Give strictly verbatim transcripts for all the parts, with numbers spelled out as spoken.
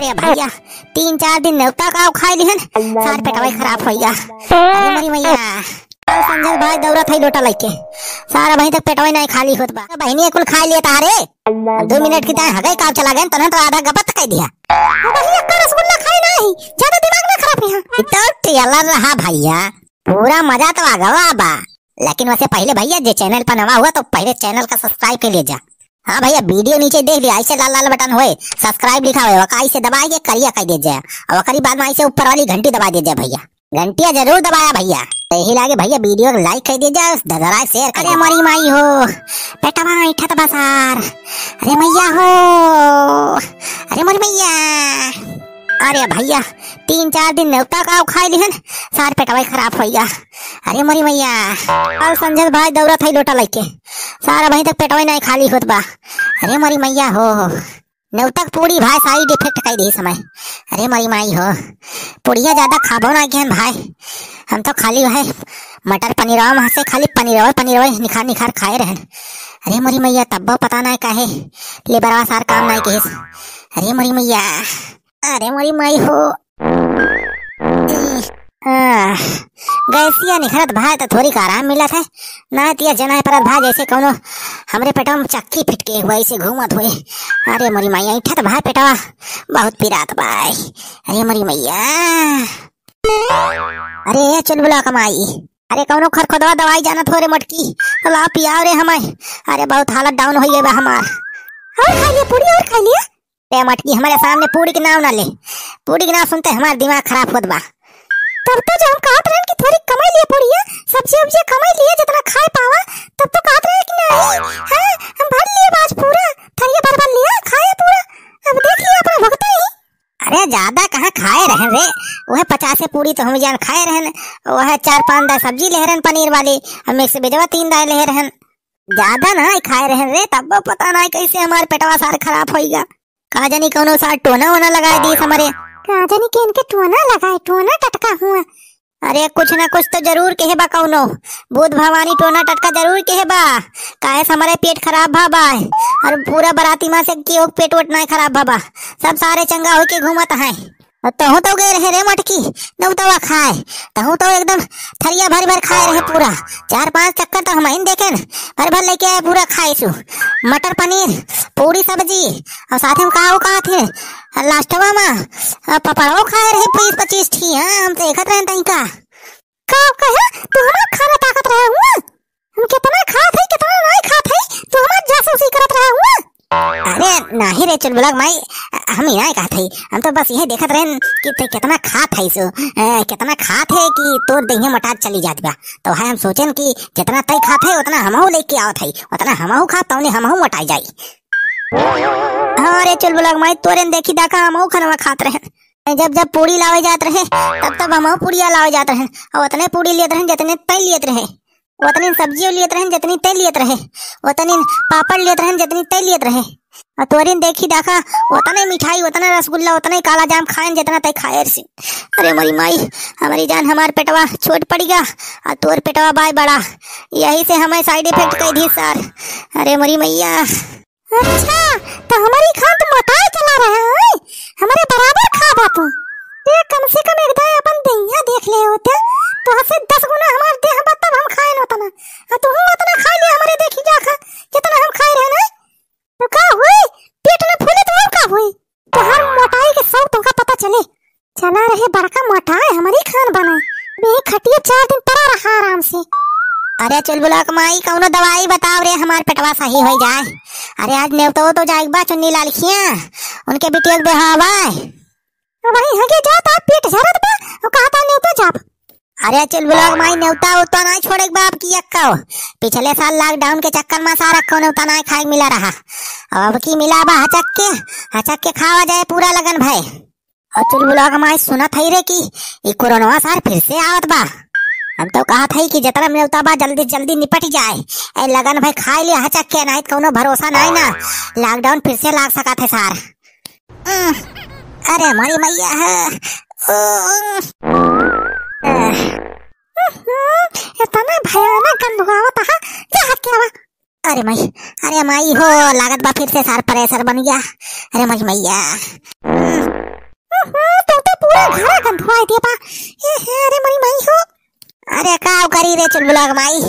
ए भइया, तीन चार दिन नेवता का खाइ लिहन, सार पेटवा खराब होइ गा। अरे मोरी मइया, कल संझा भाई दौड़त हई लोटा लइके, सार अबहीं तक पेटवा नाहीं खाली होत बा। बहिनी कुल खाइ लिया तारे, दो मिनट की ताईं हगई काव चला गए, तोहन तो आधा गपत कइ दिहा। अबहीं एक्का रसगुल्ला खाइ नाहीं, ज्यादा दिमाग ना खराब किहा। ई तो टेलर रहा भइया, पूरा मजा तो आ गवा बा। लेकिन वैसे पहिले भइया जे channel पर नवा हुआ तो पहिले channel का subscribe कइ लिया जा। हाँ भइया, video नीचे देख लिया, ऐसे लाल लाल button होए, subscribe लिखा होए, ओका ऐसे दबाइ के करिया कइ दिया जाए, और ओकरी बाद में ऐसे ऊपर वाली घंटी दबाइ दिया जाए भइया, घंटिया जरूर दबाया भइया। तो यही लागे भइया, video को like कइ दिया जाए, ददराए share कइ दिया जाए। अरे मोरी माई हो, पेटवा ऐंठत बा सार, अरे मइया हो, अरे मोरी मइया। अरे भइया, तीन चार दिन नेवता का खाइ लिहन, सार पेटवा खराब होइ गा। अरे मोरी मइया, कल संझा भाई दौड़त हई लोटा लइके, सार अबहीं तक पेटवा नाहीं खाली होत बा। अरे मोरी मइया हो, नेवता क पूड़ी भाई side effect कइ दिहिस हमैं। अरे मोरी माई हो, पूड़िया ज्यादा खाबो नाहीं किहन भाई, हम तो खाली वहै मटर पनीरवा में से खाली पनीरवा पनीरवा निखार निखार खाए रहन। अरे मोरी मइया, तब्बो पता नाहीं काहे लिबरवा सार काम नाहीं किहिस। अरे मोरी मइया, अरे मोरी माई हो। आह, गैसिया निखरत भाई त थोड़ी का आराम मिलत है, नाहीं त यह जनाए परत भाई जैसे कौनो हमरे पेटवा में चक्की फिट के हुआ ऐसे घूमत हुए। अरे मोरी माई, ऐंठत भाई पेटवा बहुत पिरात बाय। अरे मोरी मइया। अरे ए चुलबुला क माई, अरे कौनो खरखोदवा दवाई जानत हो रे मोटकी, तो ला पियाव रे हमैं। अरे बहुत हालत down होइ गई बा हमार। और खाइ लिया पूड़ी, और खाइ लिया। ए मोटकी, हमरे सामने पूड़ी के नाव ना ले। पूड़ी के नाव सुनते हमार दिमाग खराब होत बा। तब तो जो हम कहत रहन कि थोड़ी कमाइ लिया पूड़िया, सब्जी उब्जी कमाइ लिया, जितना खाए पावा, तब तो कहत रहन कि नाहीं, हाँ, हम भर लिया आज पूरा, थरिया भर भर लिया, खाए पूरा। अब देख लिया अपना भुगते ही। अरे ज्यादा कहाँ खाए रहन रे, वह पचासे पूड़ी तो हम जान खाए रहन, वह चार पाँच दाई सब्जी ले रहन पनीर वाली, और mix veg वा तीन दाई ले रहन। ज्यादा नाहीं खाए रहन रे, तब्बो पता नाहीं कैसे हमार पेटवा सार खराब होइ गा। का जानी कौनो सार टोना वोना लगाए दिहिस हमरे। का जानी केनके टोना लगाए, टोना टटका हुआ। अरे कुछ ना कुछ तो जरूर किहे बा कौनो, भूत भवानी टोना टटका जरूर किहे बा। काहे से हमरे पेट खराब भा बा, और पूरा बराती मा से केहू पेट वोट नाहीं खराब भा बा, सब सारे चंगा होइके घूमत हैं। तहूँ तो गए रहे रे मोटकी, नेवतवा खाए। तहूँ तो एकदम थरिया भर भर खाए रहे पूरा। चार पाँच चक्कर तो हमहिन देखेन, भर भर लइके आए पूरा खाए सु। मटर पनीर, पूड़ी सब्जी, और साथे में का वो कहत है, last वा मा, आ, पपड़वो खाए रहे बीस पच्चीस ठी, हाँ, हम तो देखत रहन तहीं का। का कहे? तू हमार खाना ताकत रहे हुआ? हम केतना खात हई, केतना नाहीं खात हई, तू हमार जासूसी करत रहा हुआ। अरे नाहीं रे चुलबुला क माई, हम ई नाहीं कहत हई, हम तो बस यही देखत रहन कि तै केतना खात हई सो, ए, केतना खात है कि तोर देहिया मोटात चली जात बा। तो है हम सोचेन कि जितना तै खात है उतना हमहू लेके आवत हई, उतना हमहू खाब तौने हमहू मोटाई जाई। हाँ रे चुलबुला क माई, तोरेन देखी दाका हमहू खनवा खात रहन। जब जब पूड़ी लावे जात रहे, तब तब हमहू पूड़िया लावे जात रहन, और उतने पूड़ी लेत रहन जितने तै लेत रहे। ओतनी सब्जियो लियत रहन, जतनी तै लियत रहे। ओतनी पापड़ लियत रहन, जतनी तै लियत रहे। और तोरिन देखी दाखा, ओतने मिठाई, ओतना रसगुल्ला, ओतने काला जाम खाएन, जतना तै खाए रसी। अरे मोरी माई, हमरी जान, हमार पेटवा छोट पड़ी गा, और तोर पेटवा बाय बड़ा, यही से हमें side effect कइ दी सार। अरे मोरी मैया। अच्छा, तो हमरी खान तो मोटाए चला रहा है, हमरे बराबर खा बा तू। ए, कम से कम एक दाए अपन देहिया देख ले होते, तोहसे दस गुना हमार देह बा, तब हम खाएन ओतना। आ तू ओतना खा ले हमरे देखी जा खा, जितना हम खाए रहे ना। तो का हुई? पेट न फूले तो और का हुई? तोहार मोटाई के सब तोहका पता चले। चला रहे बड़का मोटाए, हमरी खान बनाए। बे खटिया चार दिन पड़ा रहा आराम से। अरे चुलबुला क माई, कौनो दवाई बताओ रे, हमार पेटवा सही होइ जाए। अरे आज नेवतो तो जाए बा चुन्नी लालखिया, उनके बिटिया के बिहाव बा। अब वही हगे जात, आप पेट झरत बा, और कहता नेवतो जाब। अरे चुलबुला क माई, नेवता उता नाहीं छोड़े के बा अब की अक्का। पिछले साल lockdown के चक्कर मा सारा कौनो नेवता नाहीं खाए के मिला रहा, अब की मिला बा हचक के, हचक के खावा जाए पूरा लगन भए। और चुलबुला क माई, सुनत हई रे कि ई कोरोनवा सार फिर से आवत बा। हम तो कहत हई कि जतना नेवता बा जल्दी जल्दी निपट जाए। ए लगन भए खाए लिया हचक के, नाहीं त कौनो भरोसा नाहीं ना, lockdown फिर से लाग सकत है सार। उम, अरे मोरी मैया है। ओ, उम, अह। हम्म, इतना भयानक गंध आवत है, जा हट के आवा। अरे माई, अरे माई हो, लागत बा फिर से सार pressure बन गया। अरे मोरी मैया। हम्म, तू तो पूरा घरा गंधवाए दे बा। ए, हे, अरे मोरी माई हो। अरे का करी रे चुलबुला के माई,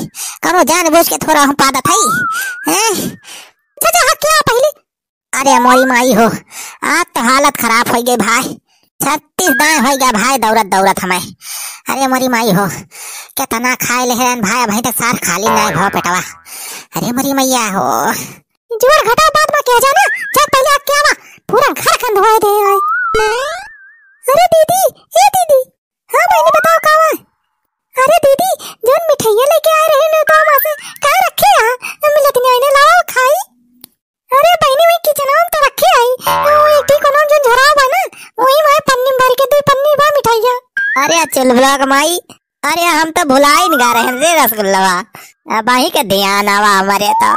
कौनो जानबूझ के थोड़ा हम पादत हई। हैं? अच्छा, जा, हाँ, क्या पहले? अरे मोरी माई हो, आज तो हालत खराब होइ गई भाई, छत्तीस दाएं होइ गया भाई, दौड़त दौड़त हमें। अरे मोरी माई हो, कितना खाए ले रहन भाई, अबहीं तक सार खाली नाहीं भवा पेटवा। अरे मोरी मैया हो। जोर घटाओ, बाद में क्या जाना, जा पहले आके आवा, पूरा घर खंडवा दे है। अरे दीदी, ए दीदी, हाँ बहिनी बताओ का हुआ? अरे दीदी, जौन मिठाइया लेके आए रहे ना तो वहाँ से, कहाँ रखे हैं? मिलत नहीं आईने, लाओ खाई। अरे बहिनी, वही किचनवा में तो रखे आई। वो एक ठी कोनो जो झराव बा ना, वही में पन्नी में भर के दो पन्नी बा मिठाइया। अरे चुलबुला के माई, अरे हम तो भुलाइन गा रहे रे रसगुल्लवा। अबहीं के ध्यान आवा हमरे तो।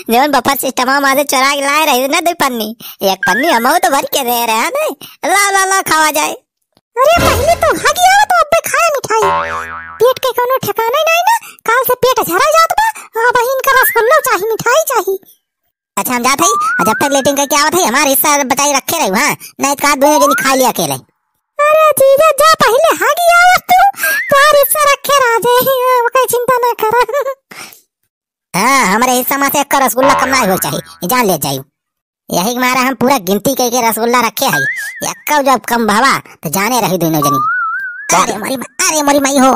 जौन बफर सिस्टमवा में से चोरा के लाए रही ना दो पन्नी, एक पन्नी हमहू तो भर के दे रहे हैं ने। ला ला ला खावा जाए। अरे पहले तो हगी आवा तो अब्बे खाए मिठाई। पेट के कोनो ठिकाना ही नहीं ना, काल से पेट झरा जात बा। अबहीं इनका रसगुल्ला चाही, मिठाई चाही। अच्छा, हम जात हई, और जब तक लेटिंग करके आवत हई, हमार हिस्सा बचाई रखे रही, हाँ, नहीं तो का दोनों जनी खा लिया अकेले। अरे जीजा, जा पहले हागी आवत तू, तोहार हिस्सा रखे रह जाए, ओकर चिंता ना करा। हाँ, हमरे हिस्सा में से एक रसगुल्ला कम ना हो चाहिए, ये जान ले जाई। यही के मारा हम पूरा गिनती करके रसगुल्ला रखे हई, एक जब कम भवा तो जाने रही दोनों जनी। अरे मोरी मा-, अरे मोरी माई हो।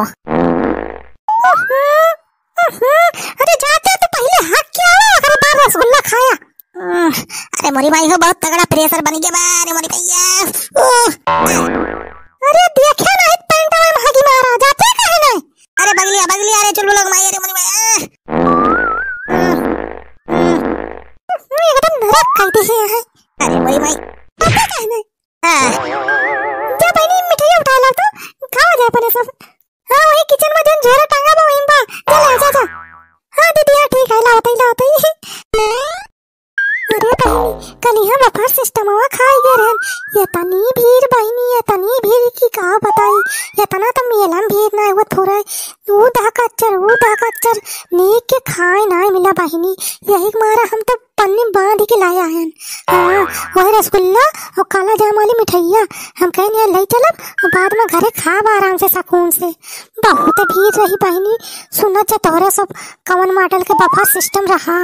अरे जाते तो पहले हग के आवा, ओकरे बाद रसगुल्ला खाया। उम, अरे मोरी माई हो, बहुत तगड़ा प्रेशर बन गया बा, अरे मोरी भैया। ओ, अरे देखे नहीं पेंटवा में हगी मारा, जाते काहे नहीं? अरे बगलिया, बगलिया, अरे चुलबुला के माई, अरे मोरी माई। उम, उम, उम, एकदम नरक कर दे है। अरे मोरी माई, जाते काहे नहीं? हाँ। जा बहिनी, मिठाई उठा ला तो, खावा जाए अपने सब। हाँ, वही किचन में जौन झोरा टांगा बा, वहीं बा। चल, आ, जा, जा। हाँ, दीदी, हाँ, ठीक है, लावत ही, लावत ही। अरे बहिनी, कल हम बफर सिस्टमवा खाई गए रहन। एतनी भीड़ बहिनी, एतनी भीड़ की का बताई। एतना तो मेला में भीड़ ना हुआ थोड़ा। ऊ दहकच्चर, ऊ दहकच्चर। नीक के खाए ना मिला बहिनी। यही के मारा हम तो पन्नी बांध के लाया है। हाँ, वही रसगुल्ला और काला जाम वाली मिठाइया हम कहेन यहाँ ले चलब और बाद में घरे खाब आराम से सुकून से। बहुत भीड़ रही बहिनी, सुनत जा तोहरा सब कवन मॉडल के बफर सिस्टम रहा।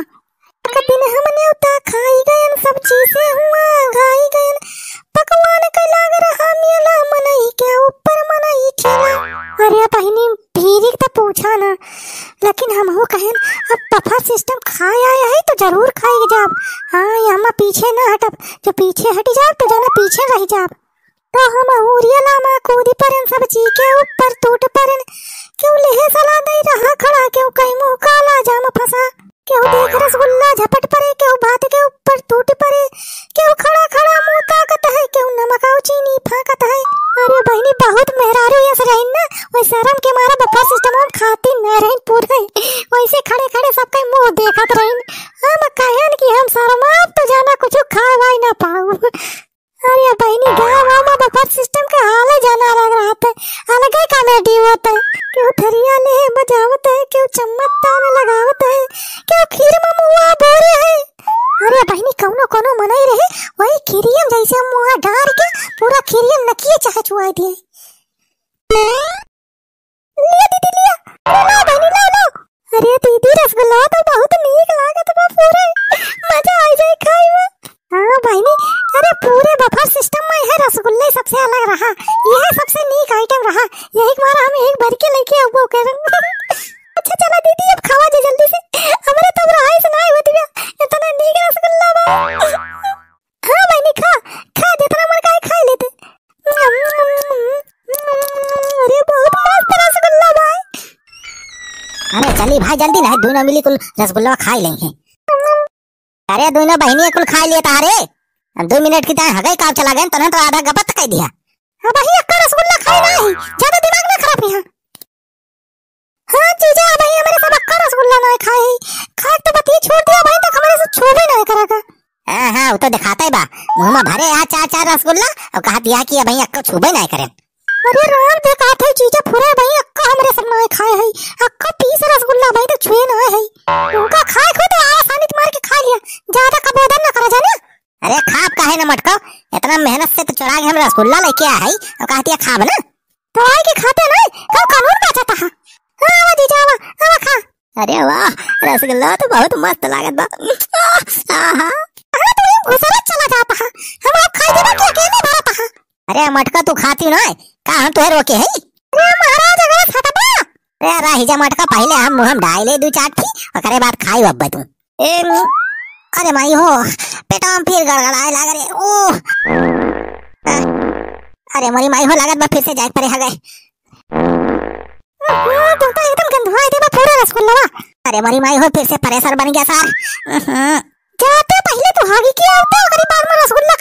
एक दिन हम नेवता खाई गयन, सब चीजें हुआ खाई गयन, पकवान के लाग रहा मेला, मनई के ऊपर मनई ठेला। अरे बहिनी, भीड़ के तो पूछा ना, लेकिन हमहू कहेन, अब बफर सिस्टम खाए आए है तो जरूर खाए जाब। हाँ, ये हम पीछे ना हटब, जो पीछे हट जाब तो जाना पीछे रह जाब। तो हम हुरिया लामा कूदी परेन, सब चीज के ऊपर टूट परेन। केहू लेहे सला दई रहा खड़ा, केहू कई मुंह काला जाम फंसा, केहू देख रसगुल्ला झपट परे, केहू भात के ऊपर टूट परे, केहू खड़ा खड़ा मुंह ताकत है, केहू नमक और चीनी फांकत है। अरे बहिनी, बहुत मेहरारू यस रहिन ना, वही शर्म के मारा बफर सिस्टम हम खाती न रहिन पूरे, वैसे खड़े खड़े सबके मुंह देखत रहिन। हम कहेन कि हम शर्माब तो जाना कुछ खाए वाए ना पाऊ। अरे बहिनी, गाँव वाँव में बफर सिस्टम के हाले जाना अलग रहत है, अलगे कॉमेडी होत है। केहू थरिया लेहे बजावत है, केहू चम्मच ताल लगावत है, केहू खीर में मुआ बोरे है। अरे बहिनी, कौनो कौनो मनई रहे, वही खीरियम जैसे मुआ डार के पूरा खीरियम नकिए चाहे चुआई दिए। लिया दीदी, लिया। अरे लाओ बहिनी, लाओ, लाओ। अरे दीदी, रसगुल्ला तो बहुत नीक लागत बा, पूरे मजा आ जाए खाए में। हाँ बहिनी, अरे पूरे बफर सिस्टम में है रसगुल्ला ही सबसे अलग रहा, यह सबसे नीक आइटम रहा, यही के मारा हम एक भर के लेके अबो करन। अच्छा चला दीदी, अब खावा जे जल्दी से, हमरे तो अब रहाई से ना होती बा, इतना नीक रसगुल्ला बा। हाँ बहिनी, खा, खा, जितना मन करे खाए लेते। अरे बहुत मस्त रसगुल्ला बा। अरे चली भाई, जल्दी ना, दुनो मिली कुल रसगुल्ला खाई लेंगे। अरे दुनो बहिनी कुल खाई लिए तारे, दो मिनट की चाहे हगई काम चला गए, तने तो आधा गपत कह दिया। अब ही अक्का रसगुल्ला खाए ना ही, ज्यादा दिमाग ना खराब यहाँ। हाँ जीजा, अबहीं हमरे सब अक्का रसगुल्ला नाय खाए हई। खाए तो बतिये छोड़ दिया, अबहीं तक हमरे से छूबे नाय करा का। हाँ, हाँ, वो तो दिखाता ही बा। मुँह में भरे आ चार चार रसगुल्ला और कहा दिया कि अबहीं अक्का छूबे नाय करे। अरे राम, देखात है जीजा, पूरा अबहीं अक्का हमरे सब नाय खाए हई। अक्का पीस रसगुल्ला अबहीं तक छुए नाय हई। उनका खाए खुद आसानी मार के खा लिया। ज्यादा कबोदन ना करा जाने। अरे खाब काहे न मटको, इतना मेहनत से तो चुरा के हम रसगुल्ला लेके आए हई, और कहती है खाब ना। तो आई के खाते नहीं, कल कानून बाँचत हा। हाँ, आवा जीजा, आवा, आवा खा। अरे वाह, रसगुल्ला तो बहुत मस्त लागत बा। आहा। अरे तू यूं घुसरत चला जात हा, हम आप खाई देबा कि अकेले भरत हा? अरे मटका तू खाती ना है, का हम तुहे रोके है? अरे महाराज, अगर हटबा। अरे राही जा मटका, पहले हम मुँह में डाल ले दू चार ठी, ओकरे बाद खाई अब तू। ए, अरे माई हो, पेटवा में फिर गड़गड़ाए लाग रे। ओ, अरे मोरी माई हो, लागत बा फिर से जाए परे हगे। तू तो एकदम गंधवा देबा पूरा रसगुल्ला। अरे मोरी माई हो, फिर से प्रेशर बन गया सार। जाते पहले तू हागी किया होता, ओकरी बाद में रसगुल्ला